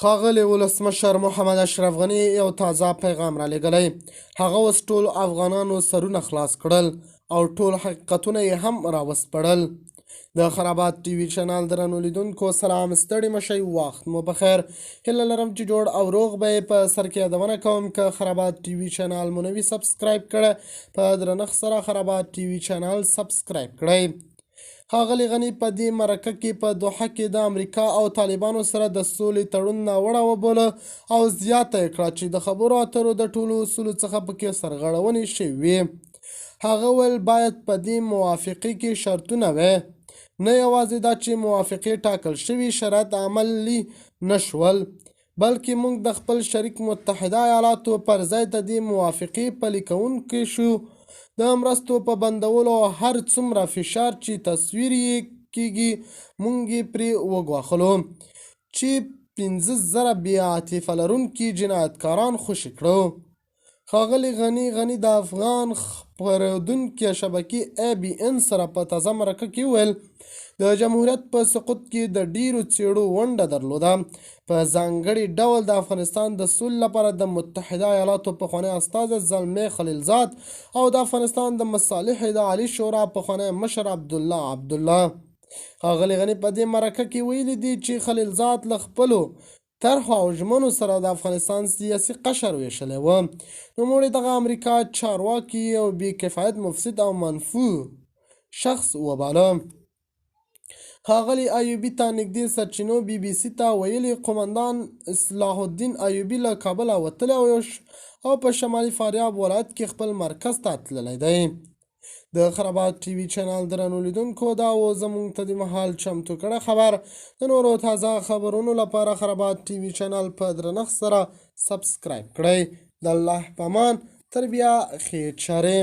ښاغلي ولسمشر محمد اشرف غني یو تازه پیغام رالیږلی. هغه اوس ټولو افغانانو سرونه خلاص کړل او ټول حقیقتونه یې هم راوسپړل. د خرابات ټي وي چینل درنو لیدونکو سلام، ستړي مه شئ، وخت مو پخیر. هیله لرم چې جوړ او روغ به یې. په سر کې یادونه کوم که خرابات ټي وي چینل مو نه وي سبسکرایب کړی، په درنښت سره خرابات ټي وي چینل سبسکرایب کړئ. ښاغلي غني په دې مرکه کې په دوحه کې د امریکا او طالبانو سره د سولې تړون ناوړه وبوله او زیاته یې کړه چې د خبرو اترو د ټولو اصولو څخه پکې سرغړونې شوې وې. هغه ویل باید په دې موافقې کې شرطونه وی، نه یوازې دا چې موافقې ټاکل شوي شرایط عملي نه شول، بلکې موږ د خپل شریک متحده ایالاتو پر ځای د دې موافقې پلي کوونکي شو. د مرستو په بندولو او هر څومره فشار چې تصویر یې کېږي، موږ یې پرې وګواښلو چې 5000 بې عاطفه لرونکي جنایتکاران خوشې کړو. ښاغلي غني غني د افغان خپرېدونکې شبکې ای بي ان سره په تازه مرکه کې وویل، د جمهوریت په سقوط کې د ډېرو څېړو ونډه درلوده، په ځانګړي ډول د افغانستان د سولې لپاره د متحده ایالاتو پخوانی استازی زلمی خلیلزاد او د افغانستان د مصالحې د عالي شورا پخوانی مشر عبدالله عبدالله. ښاغلي غني په دې مرکه کې ویلي دي چې خلیلزاد له خپلو طرحو او ژمنو سره د افغانستان سیاسي قشر ویشلی و. نوموړي دغه امریکا چارواکي یو بې کفایت، مفسد او منفور شخص وباله. ښاغلي ایوبي ته نږدې سرچینو بي بي سي ته ویلي، قومندان اصلاح الدین ایوبي له کابله وتلی او په شمالي فاریاب ولایت کې خپل مرکز ته تللی دی. د خرابات ټي وي چینل درنو لیدونکو، دا و زموږ ته د مهال چمتو کړی خبر. د نورو تازه خبرونو لپاره خرابات ټي وي چینل په درنښت سره سبسکرایب کړئ. د الله په امان، تر بیا ښې چارې.